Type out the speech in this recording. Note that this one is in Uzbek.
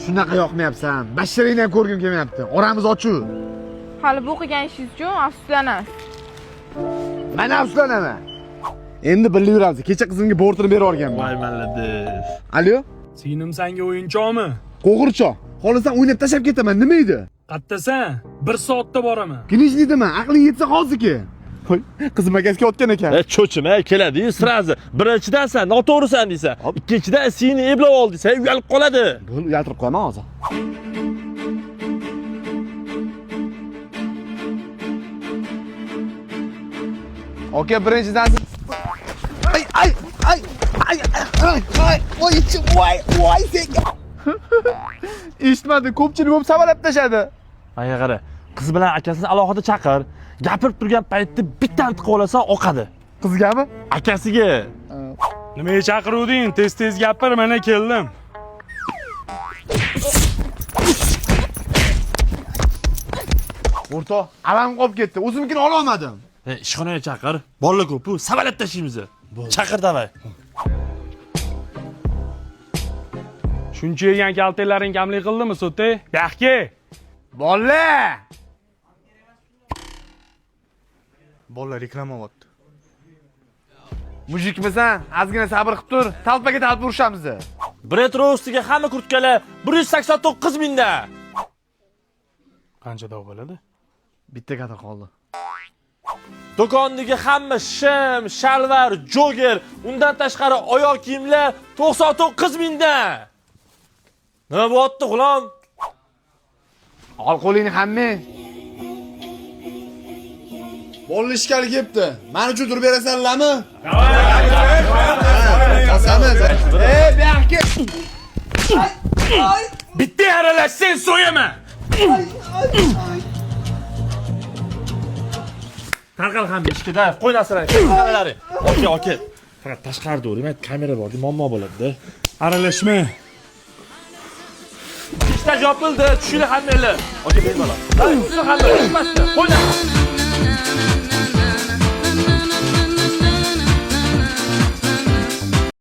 Shunaqa yoqmayapsan. Basharingni ham ko'rgim kelmayapti. Oramiz ochuv. Hali bu qilgan ishingiz uchun afsuslanasiz. Men afsuslanaman. Endi birga yuramiz. Kecha qizimga bortini berib yuborganman. Voy malades. Alo? Singlim senga o'yinchoqmi? Qo'g'irchoq. Xohlasam o'ynab tashlab ketaman. Nima edi? Qattasan? 1 soatda boraman. Kinishlidaman. Aqling yetsa hozirki. Voy, qizim akasiga otgan ekan. E cho'chima keladi-yu sразу. Birinchidan sen noto'g'risan deysan. Ikkinchidan seni eplab ol desa uyalib qoladi. Buni uyaltirib qo'yaman hozir. Aka, birinchidan ay ay ay ay ay ay voy ichim voy voy senga. Eshitmadi, ko'pchilik bo'lib savalab tashadi. Anga qara, qiz bilan akasini alohida chaqir. Gapirib turgan paytda bittani tiqib olasan, oqadi. Qizgami? Akasiga. Nimaga chaqiruvding? Tez-tez gapir, mana keldim. O'rtoq, alam qolib ketdi. O'zimnikini ola olmadim. E, ishxonaga chaqir. Bolalar ko'p-ku, savalab tashlaymiz. Chaqir davay. Shuncha yegan kaltaklaring kamlik qildimi, So'te? Yaxki. Bola! Bolalar reklama olyapti. Mujikmisan? Ozgina sabr qilib tur. Talpaga talpa urishamiz. Retro ustiga hamma kurtkalar 189 mingdan. Qancha dov bo'ladi? Bitta kadr qoldi. Do'kondagi hamma shim, shalvar, joger, undan tashqari oyoq kiyimlar 99 mingdan. Nima bo'lyapti, g'ulom? Ol qo'lingni hamma. Bolalar ishkali kelibdi. Mani uchun turib berasanlarmi? Bosamiz. Ey, bu yoqqa. Bitta aralashsang so'yaman. Tarqal hamma ishga, da, qo'y narsalarni, kameralari. Aka, aka. Faqat tashqarida o'rmay, kamera bor, muammo bo'ladi-da. Aralashma. Ishlar yopildi, tushinglar hammanglar. Aka, bemalol. Tushinglar hamma.